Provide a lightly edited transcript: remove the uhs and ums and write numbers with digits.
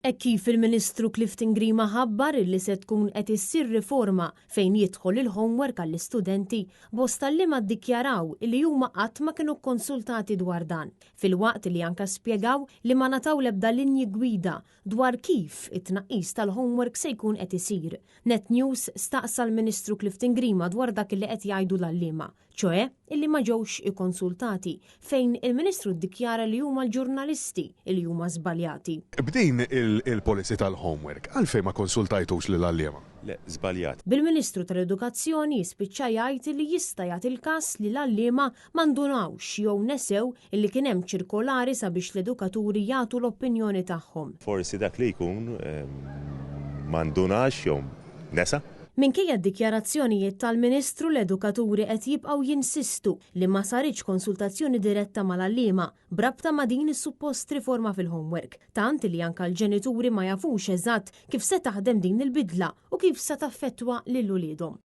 Hekk kif il-Ministru Clifton Grima ħabbar illi se tkun qed issir riforma fejn jidħol il-homework għall-istudenti, bosta għalliema ddikjaraw illi huma qatt ma kienu kkonsultati dwar dan, filwaqt li anke spjegaw li ma ngħataw l-ebda linji gwida dwar kif it-tnaqqis tal-homework se jkun qed isir. Net News staqsa l-Ministru Clifton Grima dwar dak li qed jgħidu l-għalliema, ċoe illi ma ġewx ikkonsultati, fejn il-Ministru ddikjara li huma l-ġurnalisti li huma żbaljati. B'din il-policy tal-homework, għalfejn ma konsultajtux lill-għalliema? Le, żbaljat. Bil-Ministru tal-Edukazzjoni jispiċċa jgħid li jista' jagħti l-każ li l-għalliema ma ndunawx jew nesew illi kien hemm ċirkolari sabiex l-edukaturi jagħtu l-opinjoni tagħhom. Forsi dak li jkun ma ndunax jew nesa. Minkejja d-dikjarazzjonijiet tal-Ministru, l-edukaturi qed jibqgħu jinsistu li ma saritx konsultazzjoni diretta mal-għalliema b'rabta ma' din is-suppost riforma fil-homework, tant li anke l-ġenituri ma jafux eżatt kif se taħdem din il-bidla u kif se taffettwa lil uliedhom.